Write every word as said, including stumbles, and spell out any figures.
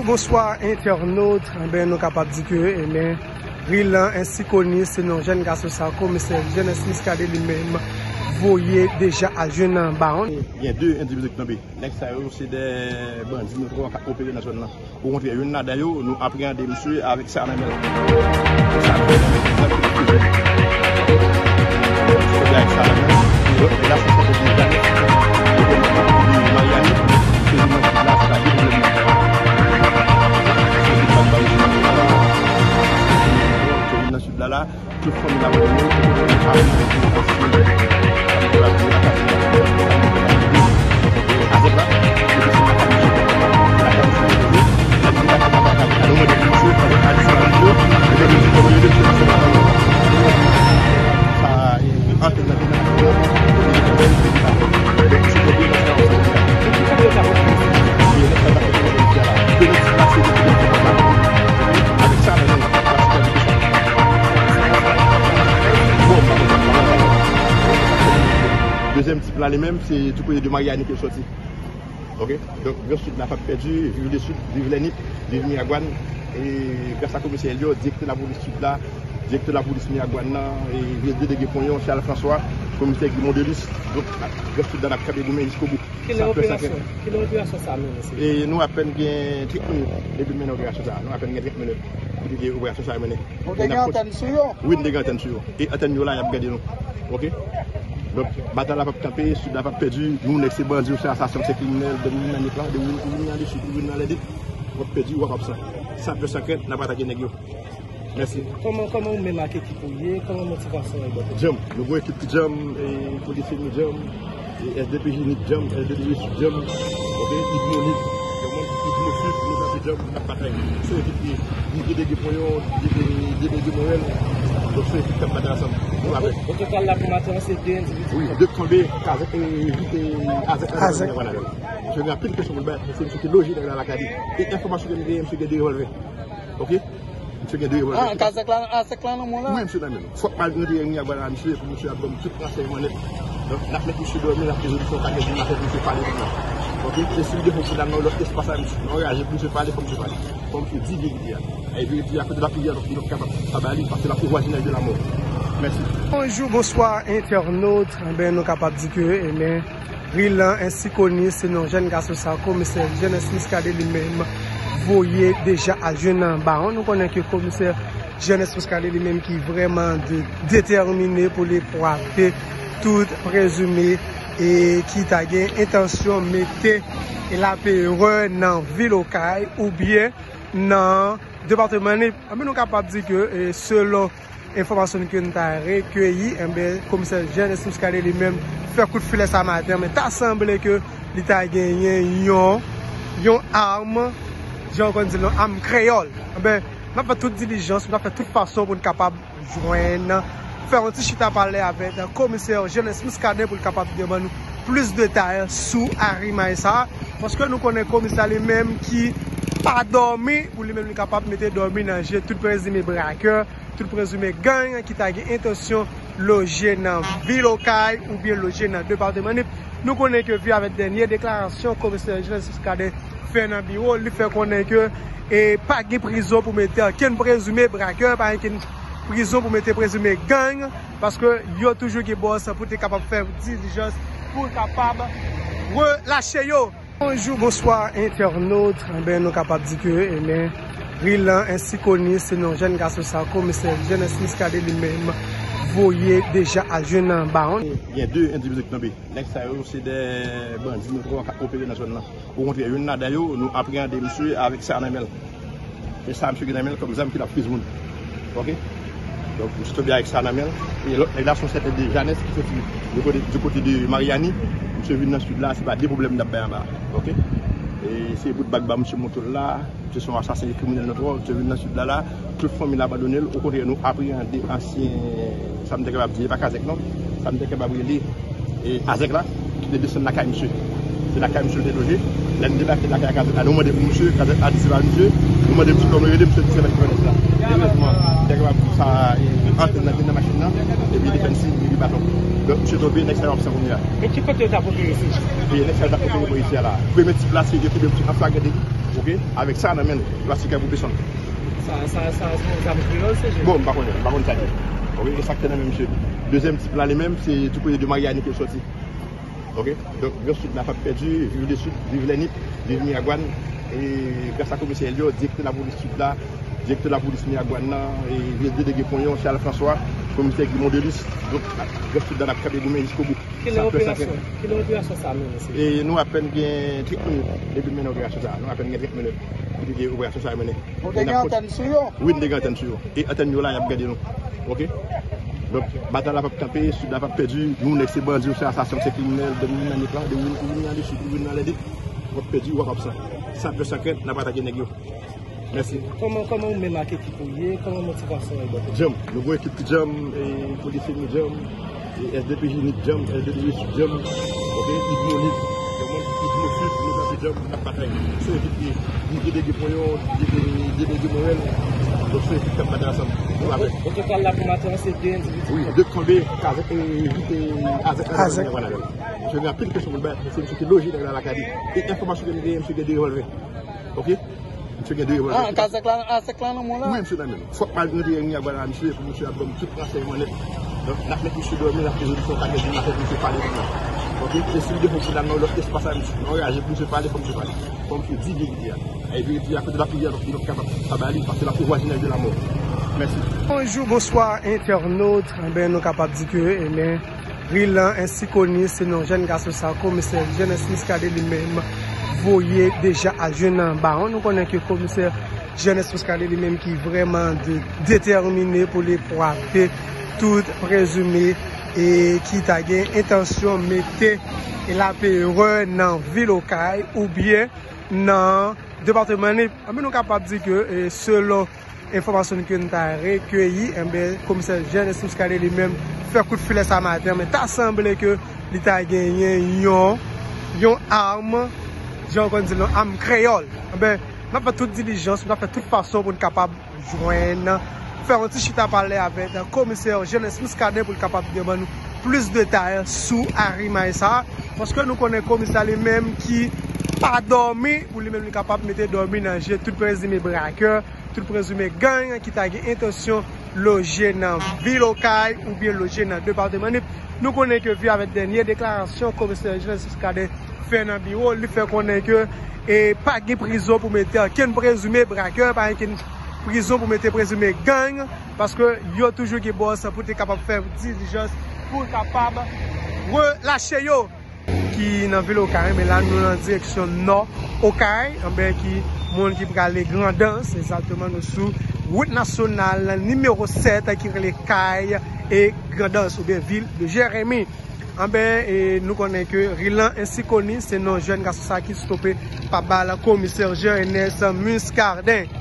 Bonswa entènot, enben nou kapab di ke enben Rilan ensi koni se non jèn gason sa komisè Jenes Muscadin li menm voye deja al jwenn bawon. Gen de endividi ki tonbe. Nèg sa yo se de bandi notwè k ap opere nan zòn nan. Okontrè, youn ladan yo, nou apreyande misye avèk sa nan men l. Sa nan men l. Avèk sa nan men l. E lòt nèg la se sèten de Janes, de Mariani, se youn nan ki la, se la de pwoblèm nan. Se youn nan ki la, la. Tout fanmi la pou nou, tout fanmi la pou nou, Dezyèm tip la li menm, se du côté de Mariani ke l sòti. Ok? Donk, Gran Sid la p ap pèdi, viv le Sud, viv Lènip, viv Miragwàn. E gras a komisè Elio, direktè lapolis Sid la, direktè lapolis Miragwàn nan, e vye delege Ponyon, Charles François, komisè Guy Mondelis. Donk, Gran Sid la n ap kanpe goumen jiskobou. Kilè operasyon, kilè operasyon sa a mennen, se? E nou apèn gen trant minit depi n mennen operasyon sa a. Nou apèn gen trant minit pou te gen operasyon sa a mennen. Nou te gen antèn sou yo? Wi, nou te gen antèn sou yo. E antèn yo la, y ap gade nou. Ok? Donk, batay la p ap kanpe, Sid la p ap pèdi. Nou nèg se bandi, ou se asasen, ou se kriminèl, de moun nan nèg la, de moun, ou vin nan Sid, ou vin nan Lènip, w ap pèdi, w ap absan. San pè, san krent, n ap atake nèg yo. Mèsi. Kòman, kòman ou menm ak ekip ou ye? Kòman motivasyon an ye? Djanm. Nou gon ekip ki djanm, e polisye nou djanm, e S D P J nou djanm, S D P J Sud djanm, ok, Idmo nou, kòman Idmo Sud, nou kanpe djanm, n ap batay. Se ekip ki, ki delege Ponyon, delege, delege Morèl, donk se ekip k ap batay ansanm. Nou avèk. O total la pou maten an, se de endividi. Wi, de tonbe, kazèk, e, vite, azèk la, voilà. Misye gen anpil kesyon pou l bay, se misye ki loje nèg la lakay li. E enfòmasyon ke nou genyen, misye gen de revòlvè. Ok? Misye gen de revòlvè. Ah, kazèk la, azèk la nan men w la? Wi, misye nan men nou. Fòk m al rantre Miragwàn la, misye, pou misye ap ban m tout ransèyman nèt. Donk, n ap met misye dòmi, n ap rezolisyon ka fè di maten pou misye pale pou mwen. Ok? E si l gen fòk pou l al nan lòt espas la, misye, nan raje pou misye pale, fòk misye pale. Fòk misye di verite a. E verite a, kote l ap ye a, donk, li p ap kapab pa ba li, paske l ap au voisinage de la mort. Mèsi. Bonjou, bonswa, entènot. Enben, nou kapab di ke, enben, Rilan ensi koni se non jèn gason sa komisè Jenes Muscadin li menm voye deja al jwenn bawon. Nou konnen ke komisè Jenes Muscadin li menm ki vrèman de, detèmine pou li frape tout prezime e ki ta gen entansyon mete laperè nan vil Okay oubyen nan depatman Nip. Anben nou kapab di ke, e, selon enfòmasyon ke n ta rekeyi, enben, komisè Jenes Muscadin li menm fè kout filè sa maten, men ta sanble ke li ta genyen yon, yon arm, jan yo konn di l, yon arm kreyòl. Enben, n ap fè tout dilijans, n ap fè tout fason pou n kapab jwenn, fè yon ti chita pale avèk komisè Jenes Muscadin pou l kapab ban nou plis detay sou arimay sa, paske nou konnen komisè li menm ki pa dòmi, pou li menm li kapab mete dòmi nan je tout prezime brakè, tout prezime gang ki ta gen entansyon loje nan vil Okay oubyen loje nan depatman Nip. Nou konnen ke vin avèk dènye deklarasyon komisè Jenes Muscadin fè nan biwo, li fè konnen ke, e, pa gen prizon pou mete ankenn prezime brakè, pa gen ankenn prizon pou mete prezime gang, paske yo toujou gen bòs pou te kapab fè dilijans, pou kapab relache yo. Bonjou, bonswa, entènot. Enben, nou kapab di ke, enben, Rilan ensi koni se non jèn gason sa komisè Jenes Muscadin li menm voye deja al jwenn bawon. Gen de endividi ki tonbe. Nèg sa yo se de bandi notwè k ap opere nan zòn nan. Okontrè, youn ladan yo, nou apreyande misye avèk sa nan men l. E sa misye gen nan men l kòm zam ki l ap friz moun. Ok? Donk, misye tonbe avèk sa nan men l. E lòt nèg la, se yon sèten de Janes ki soti du kote, du kote de Mariani. Misye vin nan Sid la, se pa de pwoblèm n ap bay anba. Ok? E se bout bag ba misye moto l la. Misye se yon asasen, yon kriminèl notwè. Misye vin nan Sid la, la. Tout fanmi l abandone l. Okontrè, nou apreyande ansyen, sa m te kapab di, e pa kazèk non. Sa m te kapab rele e, azèk la, ki te desann lakay misye. Se lakay misye l te loje. Lè n debake lakay kazèk la, nou mande pou misye, kazèk la di se pa misye. Nou mande misye kòman yo rele, misye di se nèg Fènès la. Erezman, m te kapab di sa, e, Antèn nan vin nan machin nan, epi li fè n siy, li di baton. Donk, misye tonbe, nèg sa yo absan kounye a. E ki kote yo t ap opere, se? E nèg sa yo t ap opere bò isi a la. Premye tip la, se yo kenbe misye an flagran deli, oke? Avèk sa nan men l, plastik a pou peson. Sa, sa, sa, se yon zam kreyòl, se je? Bon, m pa konnen, m pa konn sa l ye. Oke, e sa k te nan men misye. Dezyèm tip la, li menm, se du côté de Mariani ke l sòti. Oke? Donk, Gran Sid la p ap pèdi, viv Lesid, viv Lènip, viv Miragwàn. E gras a komisè Elio, direktè lapolis Sid la, direktè lapolis Miragwàn nan, e vye delege Ponyon, Charles François, komisè Guy Mondelis. Donk, Gran Sid la, n ap kanpe goumen jiskobout. Kilè operasyon, kilè operasyon sa a mennen, se? E nou apèn gen trant minit depi n mennen operasyon sa a. Nou apèn gen trant minit depi operasyon sa a mennen. Ou te gen antèn sou yo? Wi, m te gen antèn sou yo. E antèn yo la, y ap gade nou. Oke? Donk, batay la p ap kanpe, Sid la p ap pèdi. Nou, nèg se bandi, se asasen, se kriminèl, de moun nan nèt la, de moun, ou vin nan Lesid, ou vin nan Lènip, w ap pèdi, w ap absan. San pè, san krent, n ap atake nèg yo. Mèsi. Kòman, kòman ou menm ak ekip ou ye? Kòman motivasyon an bò kote? Djanm, nou gon ekip ki djanm, e polisye nou djanm. E S D P J nip djanm, S D P J sud djanm, oke, Idmo nip, djanm, Idmo sud, nou kanpe djanm, n ap batay. Se ekip ki, ki delege Ponyon, delege, delege Morèl, donk se ekip k ap batay ansanm, nou avèk. O total la pou maten an, se de endividi. Wi, de tonbe, Kazèk, e, vite, Azèk, Azèk. Vwala. Misye gen anpil kesyon pou l bay, se misye ki loje nèg la lakay li. E enfòmasyon ke m genyen, misye gen de revòlvè. Oke? Misye gen de revòlvè. Ah, Kazèk la, Azèk la nan men w la? Wi, misye nan men l. Fòk m al rantre Miragwàn la, misye, pou misye ap ban m tout ransèyman nèt. Donk, n ap met misye dòmi, n ap rezolve yon pakèt de afè pou misye pale pou mwen. Oke? E si l gen fòk pou l al nan yon lòt espas la, misye, nan yon raje pou misye pale, fòk misye pale. Fòk misye di verite a. E verite a, kote l ap rive a, donk, li p ap kapab pa ba li, paske l ap se vwazinaj de lamò. Mèsi. Bonjou, bonswa, entènot. Enben, nou kapab di ke, enben, Rilan ensi koni, se non jèn gason sa, komisè Jeunesse Muscadin li menm voye deja al jwenn nan Bawon. Nou konnen ke komisè Jeunesse Muscadin li menm ki vrèman de, detèmine pou li kwape tout prezime e ki ta gen entansyon mete laperè nan vil Okay oubyen nan depatman Nip. Anben, nou kapab di ke, e, selon enfòmasyon ke n ta rekeyi, enben, komisè Jeunesse Muscadin li menm fè kout filè sa maten, men ta sanble ke li ta genyen yon, yon arm, jan yo konn di l, yon arm kreyòl. Enben, n ap fè tout dilijans, n ap fè tout fason pou n kapab jwenn, fè yon ti chita pale avèk komisè Jeunesse Muscadin pou l kapab ban nou plis detay sou arimay sa, paske nou konnen komisè li menm ki pa dòmi, pou li menm li kapab mete dòmi nan je tout prezime brakè, tout prezime gang ki ta gen entansyon loje nan vil Okay oubyen loje nan depatman Nip. Nou konnen ke vi avèk dènye deklarasyon komisè Jeunesse Muscadin fè nan biwo, li fè konnen ke, e, pa gen prizon pou mete okenn prezime brakè, pa gen prizon pou mete prezime gang, paske yo toujou gen bòs pou te kapab fè dilijans, pou kapab relache yo. Ki nan vil Okay, men la nou nan direksyon nò Okay, anben ki moun ki prale Grandans, egzakteman nou sou wout nasyonal nimewo sèt ki rele Kay e Grandans oubyen vil de Jeremi. Anben, e, nou konnen ke Rilan ensi koni, se non jèn gason sa ki stope pa bal komisè Jeunesse Muscadin.